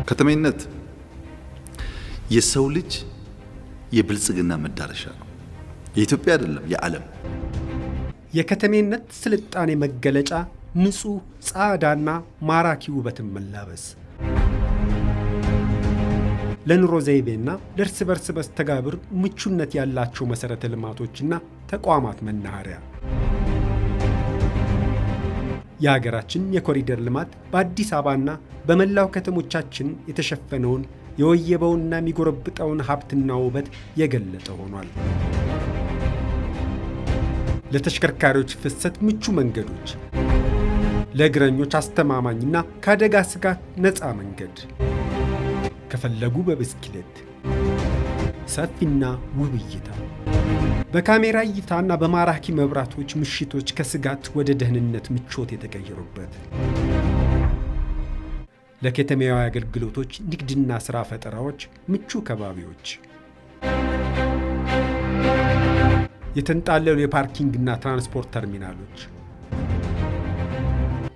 ከተሜነት የሰው ልጅ የብልጽግና መዳረሻ ነው። የኢትዮጵያ አይደለም፣ የዓለም። የከተሜነት ስልጣኔ መገለጫ ንጹህ፣ ጻዳና ማራኪ ውበትን መላበስ፣ ለኑሮ ዘይቤና ለእርስ በርስ መስተጋብር ምቹነት ያላቸው መሠረተ ልማቶችና ተቋማት መናኸሪያ። የሀገራችን የኮሪደር ልማት በአዲስ አበባና በመላው ከተሞቻችን የተሸፈነውን የወየበውንና የሚጎረብጠውን ሀብትና ውበት የገለጠ ሆኗል። ለተሽከርካሪዎች ፍሰት ምቹ መንገዶች፣ ለእግረኞች አስተማማኝና ከአደጋ ስጋት ነፃ መንገድ፣ ከፈለጉ በብስክሌት፣ ሰፊና ውብ እይታ፣ በካሜራ እይታና በማራኪ መብራቶች ምሽቶች ከስጋት ወደ ደህንነት ምቾት የተቀየሩበት፣ ለከተማዋ አገልግሎቶች፣ ንግድና ሥራ ፈጠራዎች ምቹ ከባቢዎች፣ የተንጣለሉ የ parking ና ትራንስፖርት ተርሚናሎች፣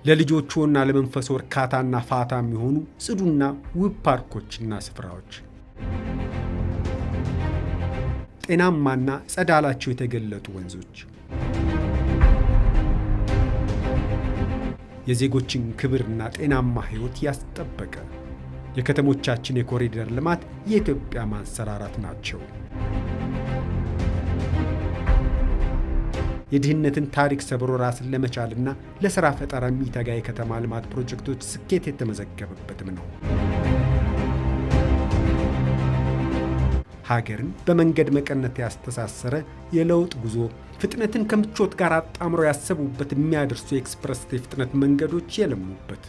ለልጆችና ለመንፈስ እርካታና ፋታ የሚሆኑ ጽዱና ውብ ፓርኮችና ስፍራዎች፣ ጤናማና ጸዳላቸው የተገለጡ ወንዞች፣ የዜጎችን ክብርና ጤናማ ሕይወት ያስጠበቀ የከተሞቻችን የኮሪደር ልማት የኢትዮጵያ ማንሰራራት ናቸው። የድህነትን ታሪክ ሰብሮ ራስን ለመቻልና ለሥራ ፈጠራ የሚተጋ የከተማ ልማት ፕሮጀክቶች ስኬት የተመዘገበበትም ነው። ሀገርን በመንገድ መቀነት ያስተሳሰረ የለውጥ ጉዞ ፍጥነትን ከምቾት ጋር አጣምረው ያሰቡበት የሚያደርሱ የ express የፍጥነት መንገዶች የለሙበት፣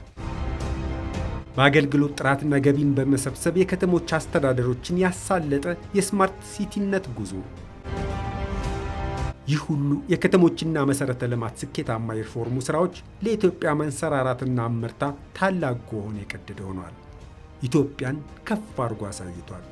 በአገልግሎት ጥራትና ገቢን በመሰብሰብ የከተሞች አስተዳደሮችን ያሳለጠ የ smart city ነት ጉዞ። ይህ ሁሉ የከተሞችና መሠረተ ልማት ስኬታማ የሪፎርሙ ሥራዎች ለኢትዮጵያ መንሰራራትና እመርታ ታላቅ ጎህን የቀደደ ሆኗል። ኢትዮጵያን ከፍ አድርጎ አሳይቷል።